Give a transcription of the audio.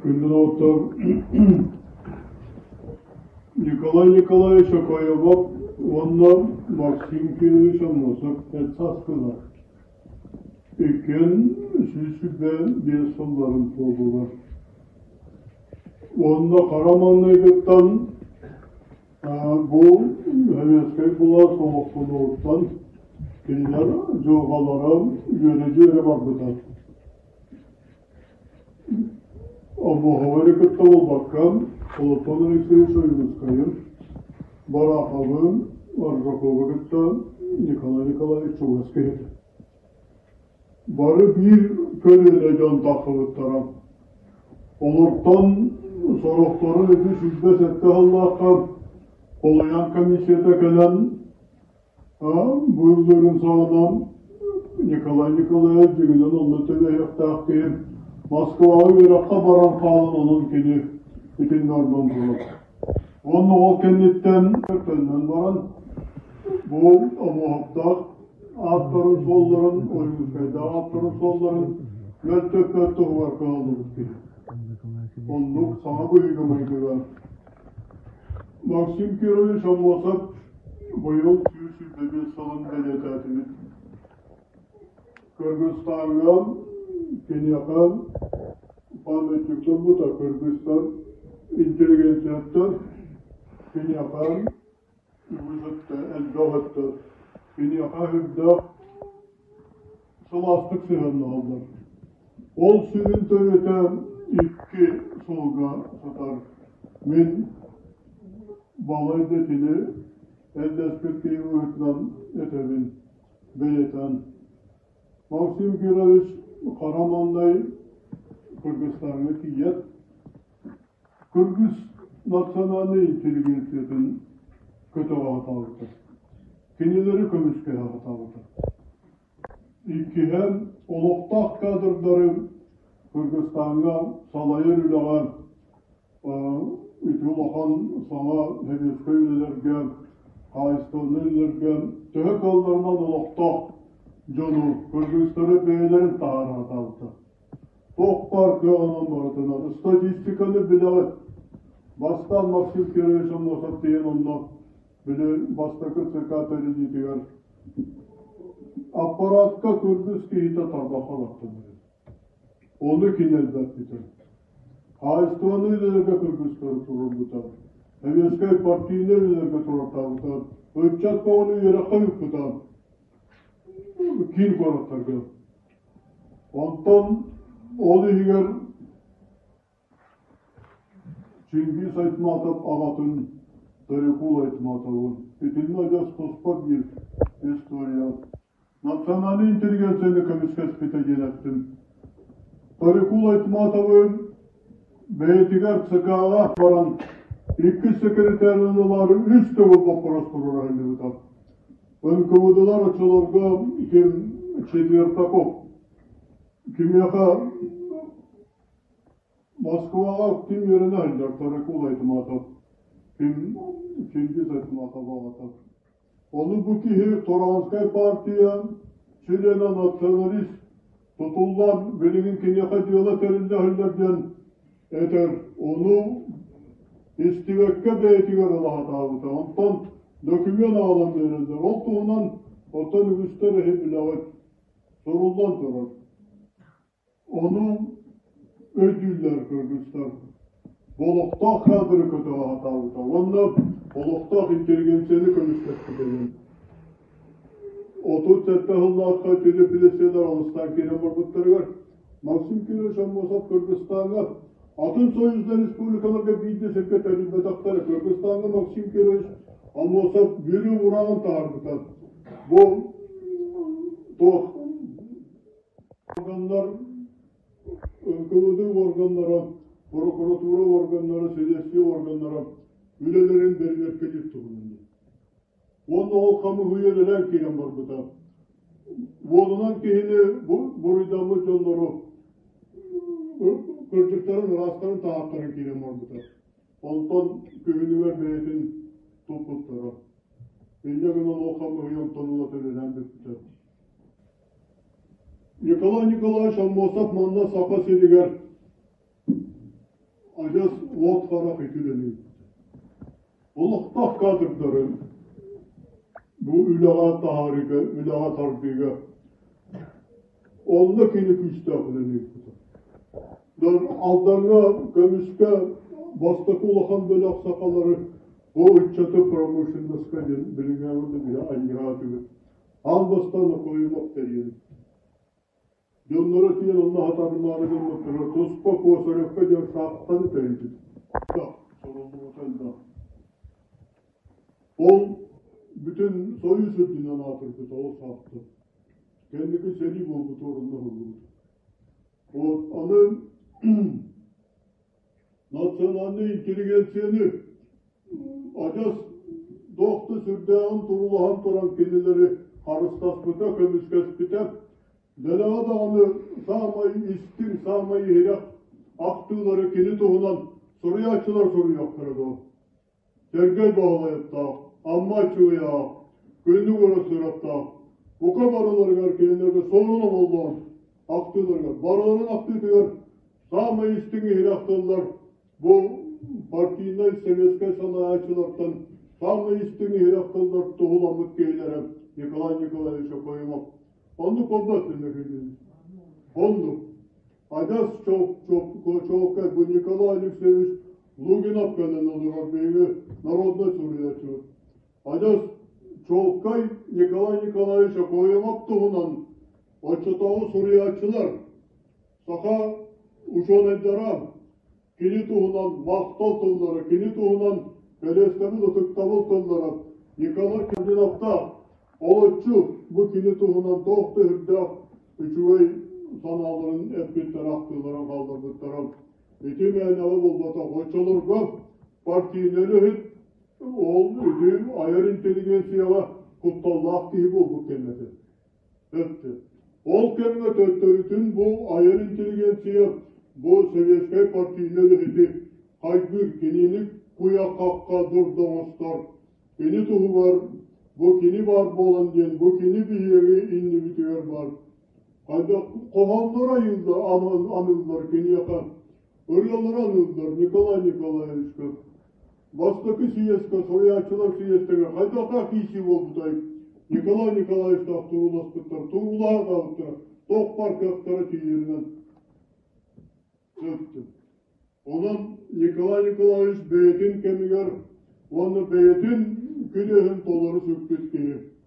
Күндү доҕоттор, Николай Николаевич Окоемов уонна Максим Кирович Аммосов эт сааскылар. Иккиэн 125 сылларын туоллулар. Уонна хара маҥнайгыттан бу советскай былаас олохтонуоҕуттан кинилэр дьылҕалара үөрэ-дьүөрэ барбыта. Омуоһалары кытта буолбакка, Платон Алексеевич Ойуунускайы, Бараховы, Аржаковы кытта Николай Николаевич чугас киһи. Бары биир көлүөнэ дьон тахсыбыттара. Олортон сорохторун ити 107 сыллаахха Холуйан комиссията кэлэн Бу ыллыырын саҕана Николай Николаевич дьиҥинэн онно түбэһиэхтээх киһи Москваҕа үөрэххэ баран хаалан онон кини итиннэ ордон турар. Уонна ол кэнниттэн төннөн баран бу Омуоһуктаах ааттарын суолларын, Ойуунскайдаах ааттарын суолларын мөлтөппөт туһугар кыһаллыбыт киһи. Оннук саҥа быһыыга-майгыга Максим Кирович Аммосов быйыл 125 сылын бэлиэтээтибит. Кыргызстаҥҥа киниэхэ памятник турбута кыргызстар интеллигенцияттан киниэхэ үгүс өттө, элбэх өттө киниэхэ үрдээх сылаастык сыһыаннаһаллар. Ол сүрүн төрүөтэ икки суолга сытар. Мин балайда итини эллэспит киһи быһыытынан этэбин, бэлиэтээн. Максим Кирович хара маҥнай Кыргызстаҥҥа тиийээт, Кыргыз национальнай интеллигенциятын көтөҕө сатаабыта. Кинилэри көмүскэһэ сатаабыта. Иккиһэ, олохтоох кадрдары Кыргызстаҥҥа салайар үлэҕэ ити улахан саҥа сэбиэскэй үлэлэргэ, хаһаайыстыбаннай үлэлэргэ төһө кыалларынан олохтоох дьону, кыргызтары бэйэлэрин таһаара сатаабыта. Туох баар кыаҕынан барытынан статистиканы билэҕит. Бастаан Максим Кирович Аммосов тиийэн онно били бастакы ЦК тэриллиитигэр аппаратка кыргыз киһитэ тарбахха баттанар. Ону кини элбэппитэ. Хаһаайыстыбаны үлэлэргэ кыргызтары туруорбута. Советскай партийнай үлэлэргэ туруортаабыта. Ыччат көҕүлү үөрэххэ ыыппыта. Киин куораттарга. Онтон ол иһигэр Чингиз Айтматов аҕатын Торекул Айтматовын итиннэ адьас туспа биир история национальнай интеллигенцияны көмүскэспитэ диэн эттим. Торекул Айтматовы бэйэтигэр ЦК-ҕа баран иккис секретарынан ылаары үс төгүл боппуруос туруора сылдьыбыта. НКВД-лар оччолорго ким Четвертаков кимиэхэ Москваҕа ким үөрэнэ сылдьар Торекул Айтматов, ким Чингиз Айтматов аҕата. Ону бу киһи Туранскай партия чилиэнэ националист тутуллан билигин киниэхэ дьыала тэриллэ сылдьар диэн этэр. Ону истибэккэ бэйэтигэр ыла сатаабыта. Онтон документ аҕалан биэрэллэр. Ол туһунан оттон үгүстэр эһи билэҕит. Суруллан турар. Ону өйдүүллэр кыргызтар. Бу олохтоох кадры көтөҕө сатаабыта уонна олохтоох интеллигенцияны көмүскэспитэ диэн. 37 сыллаахха телепилесиялар алыстаан киирэн барбыттарыгар Максим Кирович Аммосов Кыргызстаҥҥа атын союзнай республикаларга биирдэ сиргэ тэрийбэтэхтэрэ. Кыргызстаҥҥа Максим Кирович Аммосов Бүлүү урааҕын таһаарбыта. Бу туох Органнар, НКВД органнара, прокуратура органнара, силиэстийэ органнара үлэлэрин бэрэбиэркэлиир туһунан диэн. Уонна ол хамыыһыйа үлэлээн киирэн барбыта. Уонунан киһини буруйдаммыт дьоннору кырдьыктарын, ыраастарын таһааттаран киирэн барбыта. Онтон күһүнүгэр бэйэтин туппуттара. Инньэ гынан ол хамыыһыйа онтон ыла үлэлээн бүппүтэ. Николай Николаевич Аммосов манна Саха сиригэр Адьас уот харах итилэниит. Олохтоох кадрдары бу үлэҕэ таһаарыыга, үлэҕэ тардыыга онно кини күүстээх үлэни ыыппыта. Алдаҥҥа көмүскэ бастакы улахан бөлөх сахалары бу ыччаты промышленноска диэн билиҥҥээҕи да биһи анньыһаатыбыт. Аан бастаан Окоемов тэрийэн Дьонноро тиийэн онно аһатарымаары гыммыттара туспа Косаревка диэн саахтаны тэрийбит. Суруллубута элбэх. Ол бүтүн Союз үрдүнэн аатырбыта ол саахта. Кэнники сэрии буолбута орунна уһуллубут. Вот аны национальнай интеллигенцияны адьас туох да сүрдээҕин туруулаһан туран кинилэри харыстаспыта, көмүскэспитэ. Дэлэҕэ даҕаны саамай истиҥ, саамай иһирэх ахтыылары кини туһунан суруйааччылар суруйуохтара дуо? Сэргэй Баһылайыптаах, Амма Аччыгыйаах, Күннүк Урассыыраптаах бука барыларыгар кинилэргэ суорун омоллоон ахтыыларыгар барыларын ахтыытыгар саамай истиҥ иһирэх тыллар бу партийнай советскай салайааччылартан саамай истиҥ иһирэх тыллар туһуламмыт киһилэрэ Николай Николаевич Окоемов. Оннук буолбат Михаил Оннук. Адьас чуолкай бу Николай Алексеевич Лугинов кэлэн олорор биһиги народнай суруйааччыбыт. Адьас чуолкай Николай Николаевич Окоемов туһунан оччотооҕу суруйааччылар, саха учуонайдара кини туһунан махтал тыллара, кини туһунан кэлиэстэбил ытыктабыл тыллара Николай Кирдиновтаах олоччу бу кини туһунан туох да үрдээх үчүгэй санааларын эппиттэрэ, ахтыыларын хаалларбыттара. Ити мээнэҕэ буолбатах. Оччолорго партийнай үлэһит ол ити айар интеллигенцияҕа кутталлаах киһи буолбут кэмэ этэ. Өттө. Ол кэмҥэ төттөрүтүн бу айар интеллигенция бу советскай партийнай үлэһити хайгыыр, кинини куйа-хахха дурда оҥостор, кини туһугар бу кини баар буолан диэн, бу кини биһиэги иннибитигэр баар. Хайдах хоһооннор айыллар, аныыллар киниэхэ, ырыалары аныыллар Николай Николаевичка. Бастакы съезкэ, суруйааччылар съезтэригэр хайдахтаах киирсии буолбутай? Николай Николаевичтаах турууласпыттар, туруулаһа хаалбыттара, туох баар кыахтара тиийэринэн сөптө. Онон Николай Николаевич бэйэтин кэмигэр уонна бэйэтин күрүөһүн толору сүкпүт киһи.